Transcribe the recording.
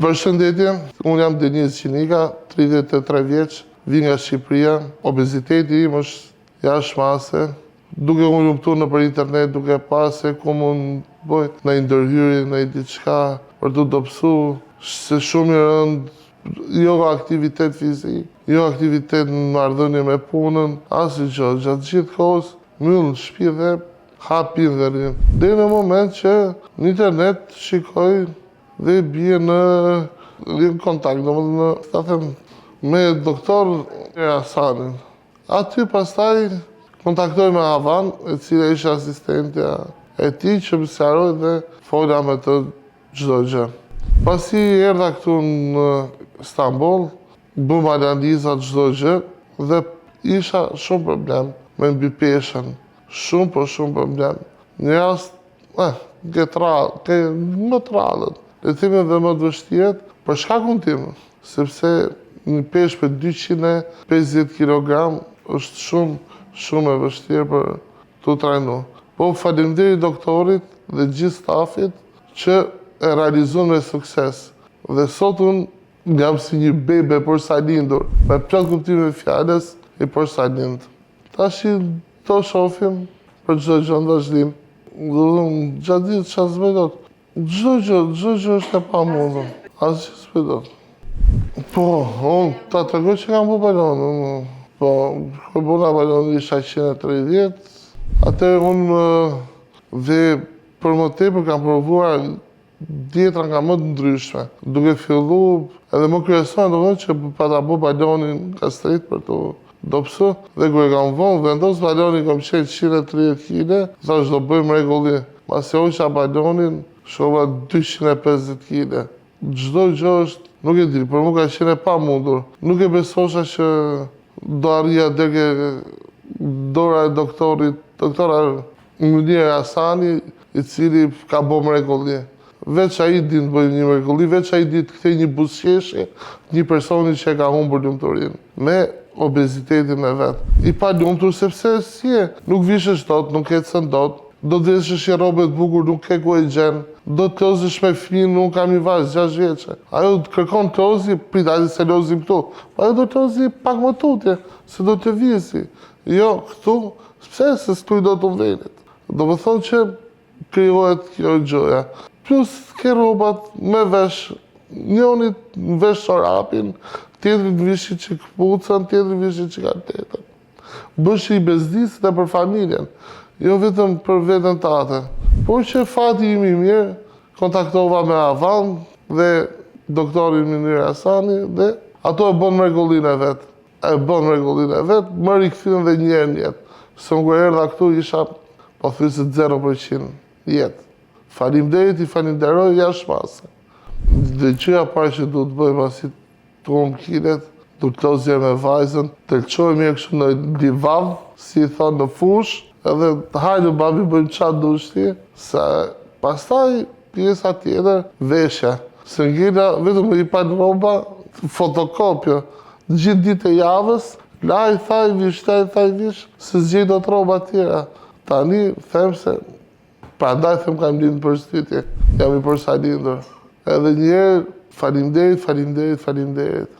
Përshëndetje, unë jam Deniz Qinika, 33 vjeç, vi nga Shqipëria. Obeziteti im është jashtë mase, duke u hulumtu nëpër internet, duke pa se ku mund bëj ndonjë ndërhyrje, ndonjë diçka për t'u dobësu, se shumë i rëndë, jo aktivitet fizik, jo aktivitet në marrëdhënie me punën, asnjë gjë. Gjatë gjithë kohës myll në shtëpi dhe ha pi dhe rri. Deri në moment që në internet shikoj dhe bie në në kontakt, domethënë, ta them, me doktor Hasanin. Aty pastaj kontaktoj me Havan, e cila ishte asistentja e tij që më sqaroi dhe fola me të çdo gjë. Pasi erdha këtu në Stamboll, bëm analiza çdo gjë dhe isha shumë problem me mbipeshën, shumë po shumë problem. Një rast, eh, ke tra, ke më të rrallët, le të themi dhe më të vështirët, për shkakun tim, sepse një peshë për 250 kg është shumë, shumë e vështirë për t'u trajnu. Po faleminderit doktorit dhe gjithë stafit që e realizon me sukses. Dhe sot unë jam si një bebe porsalindur, me plot kuptimin e fjalës i porsalindur. Tashi do shofim për çdo gjë në vazhdim. Do të thonë, gjatë ditës çfarë s'bëj dot. Çdo gjë, çdo gjë është e pamundur. Asgjë s'bëj dot. Po, unë ta tregoj që kam bërë balonën. Po, kur bëra balonën isha 130, atëherë unë dhe për më tepër kam provuar dietra nga më të ndryshme, duke fillu edhe më kryesore, do të që pata bo balonin gastrit për të dobësu, dhe kur e kam vonë, vendos balonin kam qenë 130 kg, thash do bëj mrekulli, masi hoqa balonin, shkova 250 kg. Çdo gjë është, nuk e di, për mu ka qenë e pamundur. Nuk e besosha që do arrija deri ke dora e doktorit, doktora Munir Hasani, i cili ka bo mrekulli. Veç ai di të bëjë një mrekulli, veç ai di të kthejë një buzëqeshje një personi që e ka humbur lumturinë me obezitetin e vet. I palumtur sepse si e, nuk vishesh dot, nuk ecën dot, do të veshësh një rrobe të bukur, nuk ke ku e gjen, do të lozësh me fëmijën, unë kam një vajzë 6 vjeçe. Ajo të kërkon të lozi, prit hajde se lozim këtu. Po ajo do të lozi pak më tutje, se do të lëvizi. Jo, këtu, pse se s'kryj dot unë venit. Do më thonë që krijohet kjo gjëja. Plus ke rrobat me vesh, njëri vesh çorapin, tjetri vishi që këpucën, tjetri vishi që kaltetën. Bësh i bezdis dhe për familjen, jo vetëm për veten tate. Por që fati im i mirë, kontaktova me Avan dhe doktorin Munir Hasani dhe ato e bën mrekullinë e vet. E bën mrekullinë e vet, më rikthyen dhe një herë në jetë. Se unë kur erdha këtu isha pothuajse 0% jetë. Faleminderit, i falenderoj jashtë mase. Dhe gjëja e parë që duhet të bëj pasi të humb kilet, do të lozja me vajzën, të lëshoj mirë kështu në livadh, si i thonë në fushë, edhe hajde babi bëjmë ça dush ti, se pastaj pjesa tjetër veshja. Se ngela vetëm me një palë rroba, fotokopjo, të gjithë ditë e javës, laj, thaj, vish, laj, thaj, vish, se s'gjej dot rroba tjera. Tani them se Prandaj them kam lindur përshtytje, jam i porsalindur. Edhe një herë, faleminderit, faleminderit, faleminderit.